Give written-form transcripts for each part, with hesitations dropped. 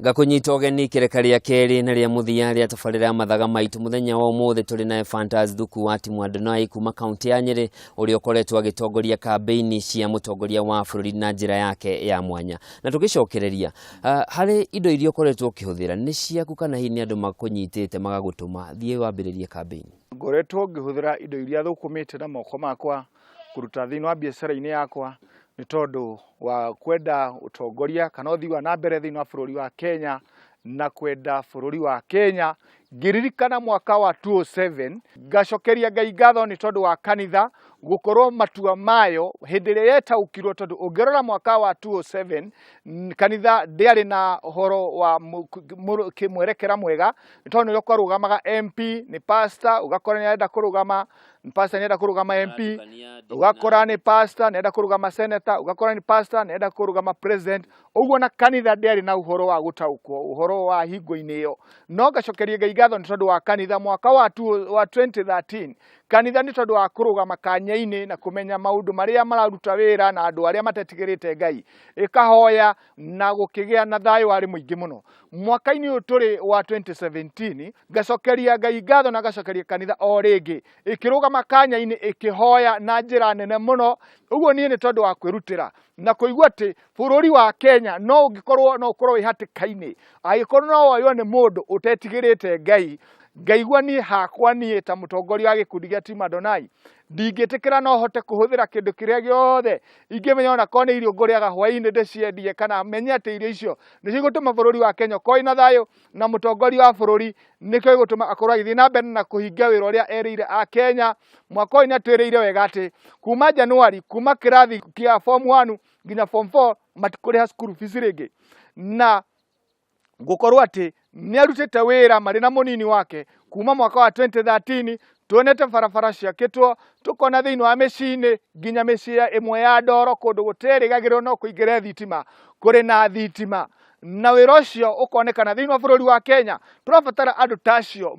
Ngakũnyita ũgeni kĩreka rĩa kerĩ na rĩa mũthia rĩa tabarĩra ya mathaga maitũ. Mũthenya wa ũmũthĩ tũrĩ na Ephantus Thuku wa timu Adonai kuma kaunti ya Nyĩrĩ, ũrĩa ũkoretwo agĩtongoria kambĩini cia mũtongoria wa bũrũri na njĩra yake ya mwanya. Na tũgĩcokereria, harĩ indo iria ũkoretwo ũkĩhũthĩra nĩ ciaku kana hihi nĩ andũ makũnyitĩte magagũtũma thiĩ wambĩrĩrie kambĩini? Ngoretwo ngĩhũthĩra indo iria thũkũmĩte na moko makwa kũruta thĩinĩ wa biacara-inĩ yakwa nĩ tondũ wa kwenda ũtongoria kana ũthii wa na mbere thĩinĩ wa bũrũri wa Kenya na kwenda bũrũri wa Kenya. Ngĩririkana mwaka wa 2007 ngacokeria Ngai ngatho nĩ tondũ wa kanitha gũkorwo matua mayo hĩndĩ ĩrĩa yetaũkirwo, tondũ ũngĩrora mwaka wa 2007 kanitha ndĩarĩ na ũhoro wa mwerekera mwega, nĩ tondũ nĩrĩo kwarũgamaga MP nĩ pastor, ũgakora nĩ arenda kũrũgama pastor nĩ arenda kũrũgama MP, ũgakora nĩ pastor nĩ arenda kũrũgama senator, ũgakora nĩ pastor nĩ arenda kũrũgama president. Ũguo na kanitha ndĩarĩ na ũhoro wa gũtaũkwo ũhoro wa hingo-inĩ ĩyo. No ngacokeria Ngai ngatho nĩ tondũ wa kanitha mwaka wa 2013, kanitha nĩ tondũ wa kũrũgama kanya-inĩ na kũmenya maũndũ marĩa mararuta wĩra na andũ arĩa matetigĩrĩte Ngai, ĩkahoya na gũkĩgĩa na thayũ warĩ mũingĩ mũno. Mwaka-inĩ ũyũ tũrĩ wa 2017 ngacokeria Ngai ngatho na ngacokeria kanitha o rĩngĩ, ĩkĩrũgama kanya-inĩ ĩkĩhoya na njĩra nene mũno. Ũguo niĩ nĩ tondũ wa kwĩrutĩra na kũigua atĩ bũrũri wa Kenya no ũngĩkorwo no ũkorwo wĩ hatĩka-inĩ angĩkorwo no woywo nĩ mũndũ ũtetigĩrĩte Ngai. Ngaigua niĩ hakwa niĩ ta mũtongoria wa gĩkundi gĩa Team Adonai ndingĩtĩkĩra no hote kũhũthĩra kĩndũ kĩrĩa gĩothe ingĩmenya, onakorwo nĩ irio ngũrĩaga hwaĩ-inĩ ndĩciendie, kana menye atĩ irio icio nĩcio igũtũma bũrũri wa Kenya ũkorwo wĩna thayũ na mũtongoria wa bũrũri nĩkĩo gĩgũtũma akorwo agĩthiĩ na mbere na kũhingia wĩra ũrĩa erĩire a Kenya. Mwaka ũyũ nĩ atwĩrĩire wega atĩ kuma Januari, kuma kĩrathi kĩa form 1 nginya form 4 matikũrĩha school fees rĩngĩ, na gũkorwo atĩ nĩ arutĩte wĩra marĩ na mũnini wake kuma mwaka wa 2013. Tuonete barabara ciakĩtwo, tũkona thĩinĩ wa mĩciĩ-inĩ nginya mĩciĩ ĩmwe ya ndoro kũndũ gũterĩgagĩrĩrwo no kũingĩre thitima kũrĩ na thitima, na wĩra ũcio ũkonekana thĩinĩ wa bũrũri wa Kenya. Tũrabatara andũ ta acio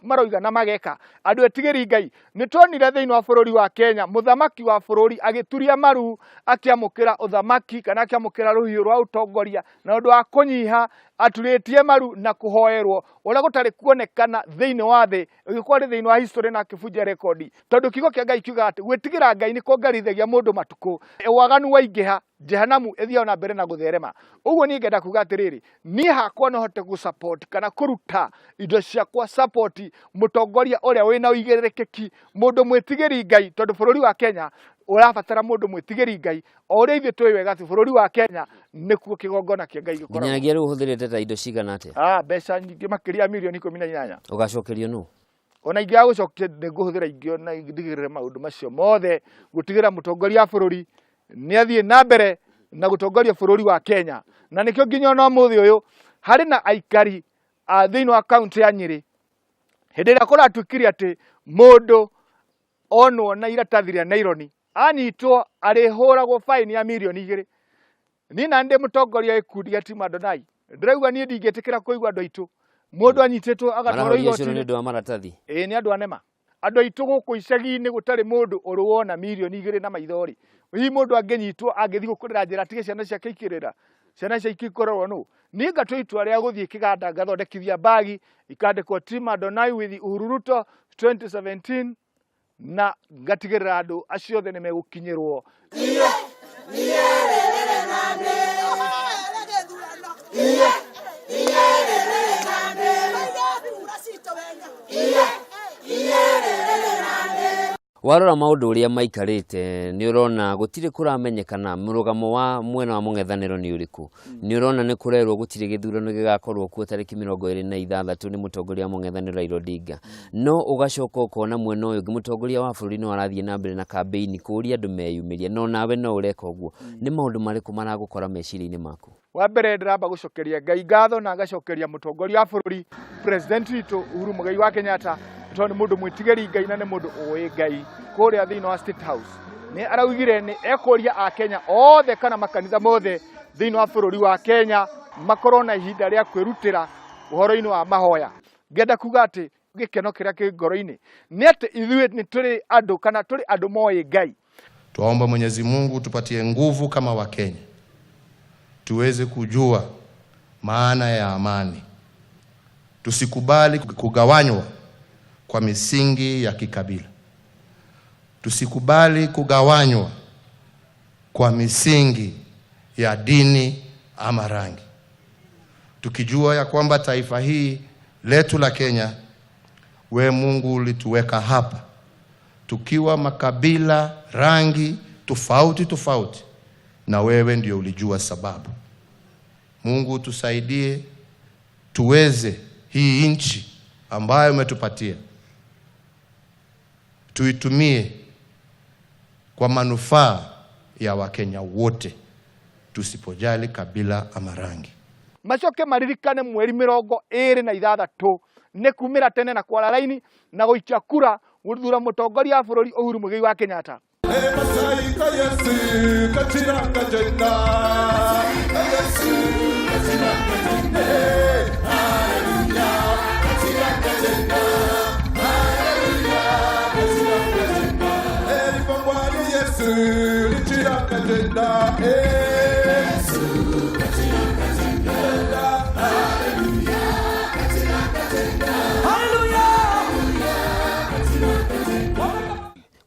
maroiga na mageka, andũ etigĩri Ngai. Nĩ tuonire thĩinĩ wa bũrũri wa Kenya mũthamaki wa bũrũri agĩturia maru akĩamũkĩra ũthamaki kana akĩamũkĩra rũhiũ rwa ũtongoria na ũndũ wa kũnyiha, aturĩtie maru na kũhoerwo ũrĩa gũtarĩ kuonekana thĩinĩ wa thĩ, ĩgĩkorwo arĩ thĩinĩ wa history na akĩbunja rekondi, tondũ kiugo kĩa Ngai kiugaga atĩ gwĩtigĩra Ngai nĩ kuongerithagia mũndũ matukũ. Waganu waingĩha, jehanamu ĩthiaga na mbere na gũtherema. Ũguo niĩ ngenda kuga atĩrĩrĩ, niĩ hakwa no hote gũ-support kana kũruta indo ciakwa support mũtongoria ũrĩa wĩna ũigĩrĩrĩki, mũndũ mwĩtigĩri Ngai, tondũ bũrũri wa Kenya ũrabatara mũndũ mwĩtigĩri Ngai. O ũrĩa ithuĩ tũĩ wega atĩ bũrũri wa Kenya nĩkuo kĩgongona kĩa Ngai gĩkoragwo. Nginyagia rĩu ũhũthĩrĩte ta indo cigana atĩa? Mbeca nyingĩ makĩria ya mirioni 18. Ũgacokerio nũ? Ona ingĩaga gũcokia nĩ ngũhũthĩra ingĩ ona ndigĩrĩre maũndũ macio mothe gũtigĩra mũtongoria wa bũrũri nĩ athiĩ na mbere na gũtongoria bũrũri wa Kenya. Na nĩkĩo nginya ona ũmũthĩ ũyũ harĩ na aikari a thĩinĩ wa kaunti ya Nyĩrĩ, hĩndĩ ĩrĩa kũratuĩkire atĩ mũndũ onwo na iratathi rĩa naironi anyitwo arĩhũragwo faini ya mirioni 2. Niĩ na ndĩ mũtongoria wa gĩkundi gĩa Team Adonai ndĩrauga niĩ ndingĩtĩkĩra kũigua andũ aitũ mũndũ anyitĩtwo agatwarwo Marahoria cũrũ nĩ igoti-inĩ. ũndũ wa maratathi. Ĩĩ, nĩ andũ anema andũ aitũ gũkũ icagi-inĩ gũtarĩ mũndũ ũrĩ wona mirioni 2 na maitho rĩ. Hihi mũndũ angĩnyitwo angĩthiĩ gũkũrĩra njĩra atige ciana ciake ikĩrĩra, ciana icio ikĩkorerwo nũ? Niĩ ngatua itua rĩa gũthiĩ kĩganda ngathondekithia mbagi ikandĩkwo Team Adonai with Uhuru Ruto 2017 na ngatigĩrĩra andũ acio othe nĩ megũkinyĩrwo. Warora maũndũ ũrĩa maikarĩte nĩ ũrona gũtirĩ kũramenyekana mũrũgamo wa mwena wa mũng'ethanĩro nĩ ũrĩkũ. Nĩ ũrona nĩ kũrerwo gũtirĩ gĩthurano gĩgakorwo kuo tarĩki 26 nĩ mũtongoria wa mũng'ethanĩro Raila Odinga. No ũgacoka ũkona mwena ũyũ ũngĩ mũtongoria wa bũrũri no arathiĩ na mbere na kambĩini kũũria andũ meyumĩrie, no nawe no ũreka ũguo. Nĩ maũndũ marĩkũ maragũkora meciria-inĩ maku? Wa mbere ndĩramba gũcokeria Ngai ngatho na ngacokeria mũtongoria wa bũrũri president witũ Uhuru Muigai wa Kenyatta, tondũ nĩ mũndũ mwĩtigĩri Ngai na nĩ mũndũ ũĩ Ngai. Kũrĩa thĩinĩ wa State House nĩ araugire nĩ ekũria a Kenya othe kana makanitha mothe thĩinĩ wa bũrũri wa Kenya makorwo na ihinda rĩa kwĩrutĩra ũhoro-inĩ wa mahoya. Ngenda kuga atĩ gĩkeno kĩrĩa kĩ ngoro-inĩ nĩ atĩ ithuĩ nĩ tũrĩ andũ kana tũrĩ andũ moĩ Ngai. Twaomba Mwenyezi Mungu tupatie nguvu kama Wakenya tuweze kujua maana ya amani. Tusikubali kugawanywa kwa misingi ya kikabila. Tusikubali kugawanywa kwa misingi ya dini ama rangi, tukijua ya kwamba taifa hii letu la Kenya, we Mungu ulituweka hapa tukiwa makabila, rangi tofauti tofauti, na wewe ndio ulijua sababu. Mungu tusaidie tuweze hii nchi ambayo umetupatia tuitumie kwa manufaa ya Wakenya wote, tusipojali kabila ama rangi. Macoke maririkane mweri 26 nĩ kumĩra tene na kwara raini na gũikia kura gũthura mũtongoria wa bũrũri Uhuru Muigai wa Kenyatta.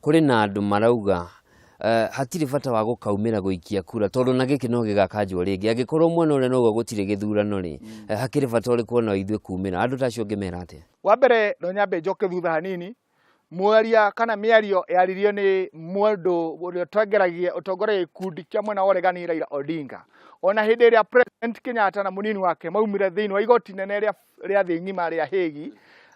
Kũrĩ na andũ marauga hatirĩ bata wa gũkaumĩra gũikia kura tondũ na gĩkĩ no gĩgakanjwo rĩngĩ angĩkorwo mwena ũrĩa nauga gũtirĩ gĩthurano rĩ, hakĩrĩ bata ũrĩkũ ona ithuĩ kumĩra? Andũ ta acio ũngĩmera atĩa? Wa mbere no nyambe njoke thutha hanini, mwaria kana mĩario yaririo nĩ mũndũ ũrĩa ũtongeragia ũtongoragia gĩkundi kĩa mwena wa ũregani Raila Odinga. Ona hĩndĩ ĩrĩa President Kenyatta na mũnini wake maumire thĩinĩ wa igoti nene rĩa thĩ ng'ima rĩa Hague,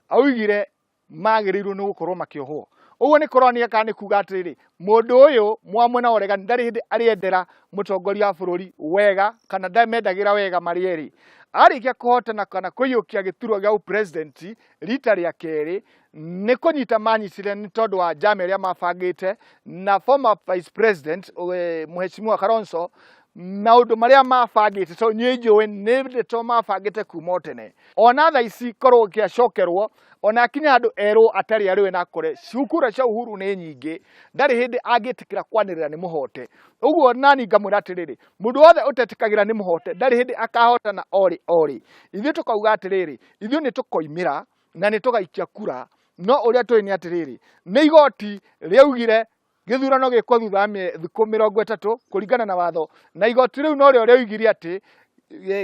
augire magĩrĩirwo nĩ gũkorwo makĩohwo. Ũguo nĩ kũronania kana nĩ kuga atĩrĩrĩ, mũndũ ũyũ mwa mwena wa ũregani ndarĩ hĩndĩ arĩendera mũtongoria wa bũrũri wega kana ndamendagĩra wega marĩ erĩ. Arĩkia kũhotana kana kũiyũkia gĩturwa gĩa ũpresident rita rĩa kerĩ, nĩ kũnyita manyitire nĩ tondũ wa njama ĩrĩa mabangĩte na former vice president Mheshimiwa Kalonzo, maũndũ marĩa mabangĩte tondũ niĩ njũĩ nĩ ndeto mabangĩte kuma o tene. Ona thaa ici korwo kĩacokerwo ona akinya handũ erwo atarĩ arĩwe na akore kura cia Uhuru nĩ nyingĩ, ndarĩ hĩndĩ angĩtĩkĩra kwanĩrĩra nĩ mũhote. Ũguo nani ngamwĩra atĩrĩrĩ, mũndũ wothe ũtetĩkagĩra nĩ mũhote ndarĩ hĩndĩ akahotana orĩ orĩ. Ithuĩ tũkauga atĩrĩrĩ, ithuĩ nĩ tũkoimĩra na nĩ tũgaikia kura, no ũrĩa tũĩ nĩ atĩrĩrĩ, nĩ igoti rĩaugire gĩthurano gĩkwo thutha wa thikũ 30 kũringana na watho, na igoti rĩu norĩo rĩoigire atĩ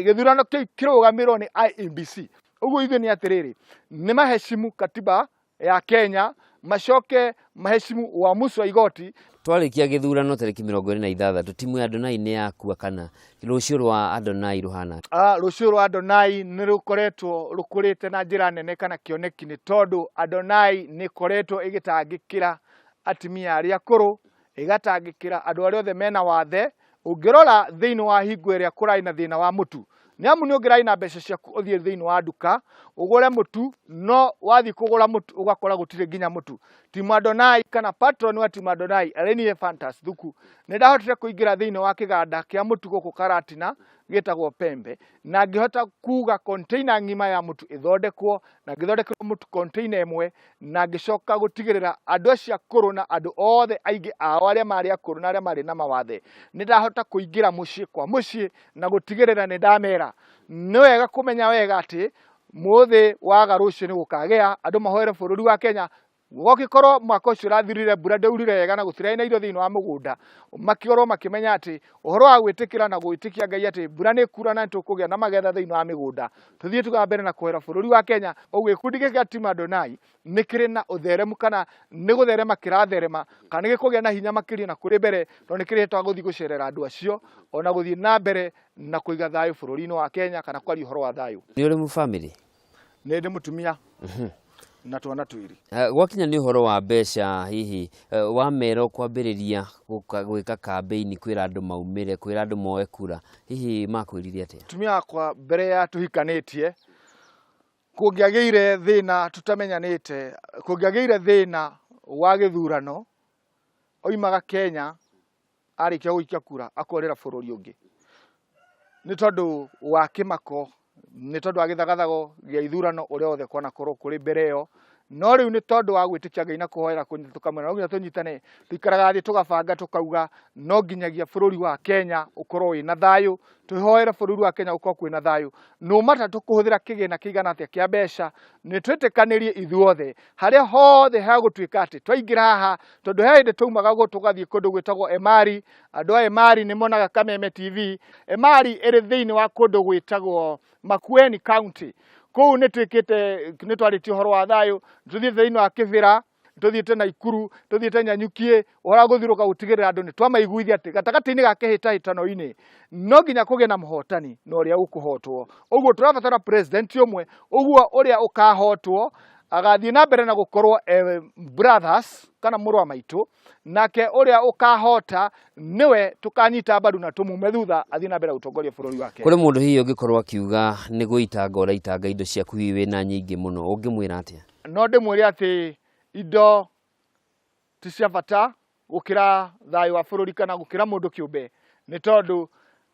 gĩthurano kĩu kĩrũgamĩrwo nĩ IEBC. Ũguo ithuĩ nĩ atĩrĩrĩ, nĩ maheshimu katiba ya Kenya, macoke maheshimu uamuzi wa igoti. Twarĩkia gĩthurano tarĩki 26, timu ya Adonai nĩ yakua kana rũciũ rwa Adonai rũhana? Rũciũ rwa Adonai nĩ rũkoretwo rũkũrĩte na njĩra nene kana kĩoneki, nĩ tondũ Adonai nĩ ĩkoretwo ĩgĩtangĩkĩra atumia arĩa akũrũ, ĩgatangĩkĩra andũ arĩa othe mena wathe. Ũngĩrora thĩinĩ wa hingo ĩrĩa kũrarĩ na thĩna wa mũtu, nĩ amu nĩ ũngĩrarĩ na mbeca ciaku ũthiĩ thĩinĩ wa nduka ũgũre mũtu, no wathiĩ kũgũra mũtu ũgakora gũtirĩ nginya mũtu. Timu Adonai kana patron wa timu Adonai arĩ niĩ Fantas Thuku, nĩ ndahotire kũingĩra thĩinĩ wa kĩganda kĩa mũtu gũkũ Karatina gĩtagwo Pembe, na ngĩhota kuga container ng'ima ya mũtu ĩthondekwo, na ngĩthondekerwo mũtu container ĩmwe, na ngĩcoka gũtigĩrĩra andũ acio akũrũ na andũ othe aingĩ ao arĩa marĩ akũrũ na arĩa marĩ na mawathe, nĩ ndahota kũingĩra mũciĩ kwa mũciĩ na gũtigĩrĩra nĩ ndamera. Nĩ wega kũmenya wega atĩ mũthĩ waga rũciũ nĩ gũkagĩa, andũ mahoere bũrũri wa Kenya. Gũgĩkorwo mwaka ũcio ũrathirire mbura ndĩaurire wega na gũtirarĩ na irio thĩinĩ wa mũgũnda, makĩorwo makĩmenya atĩ ũhoro wa gwĩtĩkĩra na gwĩtĩkia Ngai atĩ mbura nĩ ĩkura na nĩtũkũgĩa na magetha thĩinĩ wa mĩgũnda, tũthiĩ tuga mbere na kũhera bũrũri wa Kenya. Ũguo gĩkundi gĩkĩ gĩa Team Adonai nĩ kĩrĩ na ũtheremu kana nĩ gũtherema kĩratherema kana nĩ gĩkũgĩa na hinya makĩria na kũrĩ mbere, tondũ nĩ kĩrĩhotaga gũthiĩ gũcerera andũ acio ona gũthiĩ na mbere na kũiga thayũ bũrũri-inĩ wa Kenya kana kwaria ũhoro wa thayũ. Nĩ ũrĩ mũbamĩrĩ? Nĩ ndĩ mũtumia na twana twĩrĩ. Gwakinya nĩ ũhoro wa mbeca, hihi wamera ũkwambĩrĩria gwĩka kambĩini kwĩra andũ maumĩre, kwĩra andũ moe kura, hihi makwĩrire atĩa? Mũtumia wakwa mbere ya tũhikanĩtie, kũngĩagĩire thĩna tũtamenyanĩte, kũngĩagĩire thĩna wa gĩthurano, oimaga Kenya arĩkia gũikia kura akorĩra bũrũri ũngĩ, nĩ tondũ wa kĩmako, nĩ tondũ wa gĩthagathago gĩa ithurano ũrĩa wothe kwanakorwo kũrĩ mbere ĩyo, No rĩu nĩ tondũ wa gwĩtĩkia Ngai na kũhoera kũnyita tũkamwĩra no nginya tũnyitane, tũikaraga thĩ tũgabanga tũkauga no nginyagia bũrũri wa Kenya ũkorwo wĩna thayũ, twĩhoere bũrũri wa Kenya gũkorwo kwĩna thayũ. No mata tũkũhũthĩra kĩgĩna kĩigana atĩa kĩa mbeca, nĩ twĩtĩkanĩrie ithuothe harĩa hothe hagũtuĩka atĩ twaingĩra haha, tondũ he hĩndĩ twaumaga tũgathiĩ kũndũ gwĩtagwo Emari. Andũ a Emari nĩ monaga Kameme TV. Emari ĩrĩ thĩinĩ wa kũndũ gwĩtagwo Makueni County. Kũu nĩ twĩkĩte, nĩ twarĩtie ũhoro wa thayũ, tũthiĩte thĩinĩ wa Kĩbĩra, tũthiĩte Naikuru, tũthiĩte Nyanyukiĩ, ũhoro wa gũthiũrũrũka gũtigĩrĩra andũ nĩ twamaiguithia atĩ gatagatĩ-inĩ ga kĩhĩtahĩtano-inĩ no nginya kũgĩe na mũhotani na ũrĩa ũkũhotwo. Ũguo tũrabatara president ũmwe, ũguo ũrĩa ũkahotwo agathiĩ na mbere na gũkorwo e brothers kana mũrũ wa maitũ, nake ũrĩa ũkahota nĩwe tũkanyita mbaru na tũmume thutha athiĩ na mbere gũtongoria bũrũri wa Kenya. Kũrĩ mũndũ hihi ũngĩkorwo akiuga nĩ gũitanga ũraitanga indo ciaku hihi wĩna nyingĩ mũno, ũngĩmwĩra atĩa? No ndĩmwĩre atĩ indo ti cia bata gũkĩra thayũ wa bũrũri kana gũkĩra mũndũ kĩũmbe, nĩ tondũ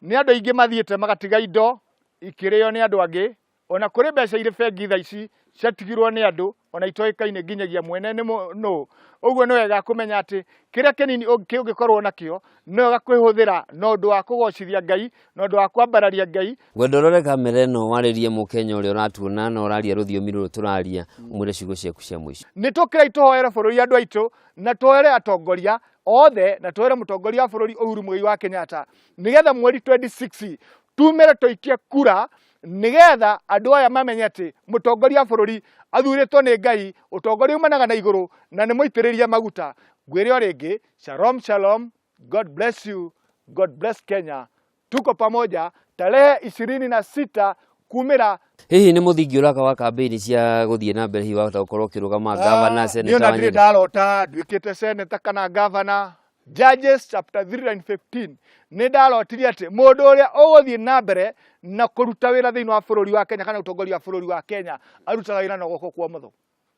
nĩ andũ aingĩ mathiĩte magatiga indo ikĩrĩo nĩ andũ angĩ. Ona kũrĩ mbeca irĩ bengi thaa ici ciatigirwo nĩ andũ ona itoĩkaine nginyagia mwene nĩ nũ. Ũguo nĩ wega kũmenya atĩ kĩrĩa kĩnini ũngĩkorwo nakĩo nĩ wega kwĩhũthĩra na ũndũ wa kũgocithia Ngai, na ũndũ wa kwambararia Ngai. Ngwenda ũrore kamera ĩno warĩrie mũkenya ũrĩa ũratuona na ũraria rũthiomi rũrũ tũraria, ũmwĩre ciugo ciaku cia mũico. Nĩ tũkĩrei tũhoere bũrũri andũ aitũ, na tũhoere atongoria othe, na tũhoere mũtongoria wa bũrũri Uhuru Muigai wa Kenyatta, nĩgetha mweri 26 tumĩre tũikie kura, nĩgetha andũ aya mamenye atĩ mũtongoria wa bũrũri athurĩtwo nĩ Ngai, ũtongoria umanaga na igũrũ na nĩ mũitĩrĩrie maguta. Ngwĩre o rĩngĩ, shalom shalom, God bless you, God bless Kenya. Tuko pamoja tarehe 26 kumĩra. Hihi nĩ mũthingi ũraka wa kambĩini cia gũthiĩ na mbere, hihi wahota gũkorwo ũkĩrũgama gavana, Niĩ seneta ona wa ndirĩ Nyeri? ndarota nduĩkĩte seneta kana gavana. Judges chapter 3 line 15 nĩ ndarotire atĩ mũndũ ũrĩa ũgũthiĩ na mbere na kũruta wĩra thĩinĩ wa bũrũri wa Kenya kana ũtongoria wa bũrũri wa Kenya arutaga wĩra na guoko kwa ũmotho.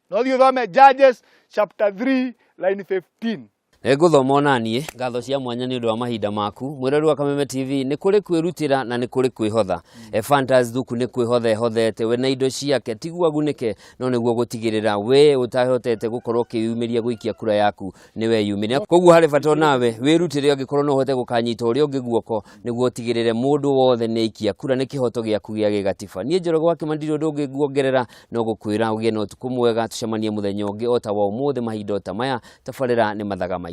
No thiĩ ũthome Judges chapter 3 line 15. Nĩ ngũthoma ona niĩ. Ngatho cia mwanya nĩ ũndũ wa mahinda maku. Mwĩrori wa Kameme TV, nĩ kũrĩ kwĩrutĩra na nĩ kũrĩ kwĩhotha. Ephantus Thuku nĩ kwĩhotha ehothete we na indo ciake, tiguo agunĩke, no nĩguo gũtigĩrĩra we ũtahotete gũkorwo ũkĩyumĩria gũikia kura yaku nĩ weyumĩria. Koguo harĩ bata onawe wĩrutĩre angĩkorwo no ũhote gũkanyita ũrĩa ũngĩ guoko nĩguo ũtigĩrĩre mũndũ wothe nĩ aikia kura, nĩ kĩhoto gĩaku gĩa gĩgatiba. Niĩ Njoroge wa Kĩmani ndirĩ ũndũ ũngĩ nguongerera no gũkwĩra ũgĩe na ũtukũ mwega, tũcemanie mũthenya ũngĩ o ta wa ũmũthĩ mahinda o ta maya. Tabarĩra nĩ mathaga maitũ.